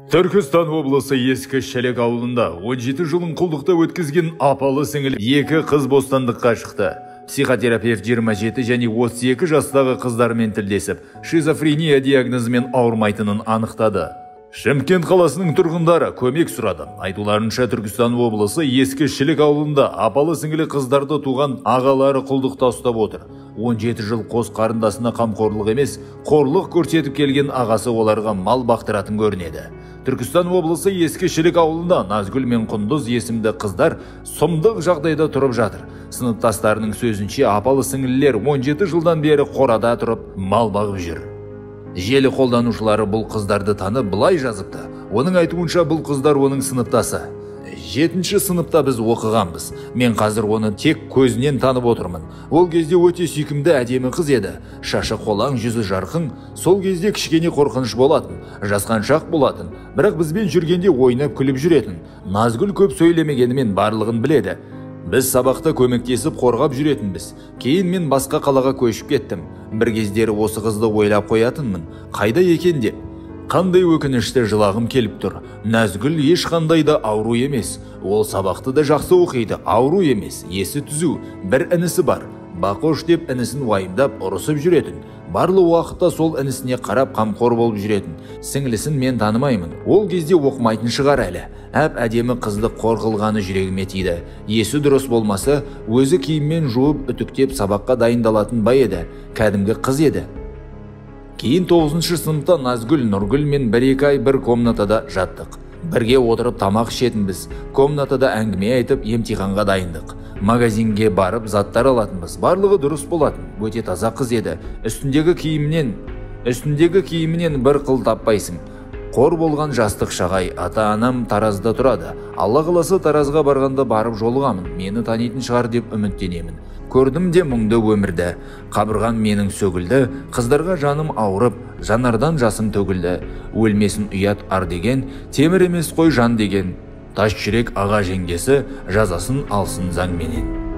Түркістан облысы Ескі Шелек ауылында 17 жылын құлдықта өткізген апалы сіңілі екі қыз бостандыққа шықты. Психотерапевт 27 және 32 жастағы қыздармен тілдесіп, шизофрения диагнозымен ауырмайтынын анықтады. Шымкент қаласының тұрғындары көмек сұрады. Айтуларынша, Түркістан облысы Ескі Шілік ауылында апалы сіңілі қыздарды туған ағалары құлдықта ұстап отыр. 17 жыл қос қарындасына қамқорлық емес, қорлық көрсетіп келген ағасы оларға мал бақтыратын көрінеді. Түркістан облысы Ескі Шілік ауылында Назгүл мен Құндыз есімді қыздар сұмдық жағдайда тұрып жатыр. Сыныптастарының сөзінше, апалы сіңілілер 17 жылдан бері қорада тұрып мал бағып жүр. Желі қолданушылары бұл қыздарды танып былай жазыпты. Оның айтуынша, бұл қыздар оның сыныптасы. 7-ші сыныпта біз оқығанбыз. Мен қазір оны тек көзінен танып отырмын. Ол кезде өте сүйкімді әдемі қыз еді. Шашы қолаң, жүзі жарқын. Сол кезде кішкене қорқыныш болатын, жасқаншақ болатын. Бірақ бізбен жүргенде ойнап күліп жүретін. Назгүл көп сөйлемегенімен барлығын біледі. Біз сабақта көмектесіп қорғап жүретінбіз. Кейін мен басқа қалаға көшіп кеттім. Бір кездері осы қызды ойлап қоятынмын. Қайда екен деп. Қандай өкінішті, жылағым келіп тұр. Назгүл ешқандай да ауру емес. Ол сабақты да жақсы оқиды, ауру емес, есі түзу. Бір інісі бар. Бақош деп інісін уайымдап ұрысып жүретін. Барлық уақытта сол інісіне қарап қамқор болып жүретін. Сіңлісін мен танымаймын. Ол кезде оқымайтын шығар әлі. Әп әдемі қызды қор қылғаны жүрегіме тиді. Есі дұрыс болмаса, өзі киіммен жуып, үтіктеп сабаққа дайындалатын бай еді. Кәдімгі қыз еді. Кейін 9-шы сыныпта Назгүл, Нұргүл мен 1-2 ай бір комнатада жаттық. Бірге отырып тамақ ішетінбіз. Комнатада әңгіме айтып, емтиханға дайындық. Магазинге барып заттар алатынбыз. Барлығы дұрыс болатын. Өте таза қыз еді. Үстіндегі киімінен бір қыл таппайсың. Қор болған жастық шағай. Ата-анам Таразда тұрады. Алла қаласа, Таразға барғанда барып жолығамын. Мені танитын шығар деп үміттенемін. Көрдім де мұңды өмірді. Қабырғам менің сөгілді, қыздарға жаным ауырып, жанардан жасым төгілді. Өлмесін ұят ар деген, темір емес қой жан деген. Тас жүрек аға жеңгесі жазасын алсын заңменен.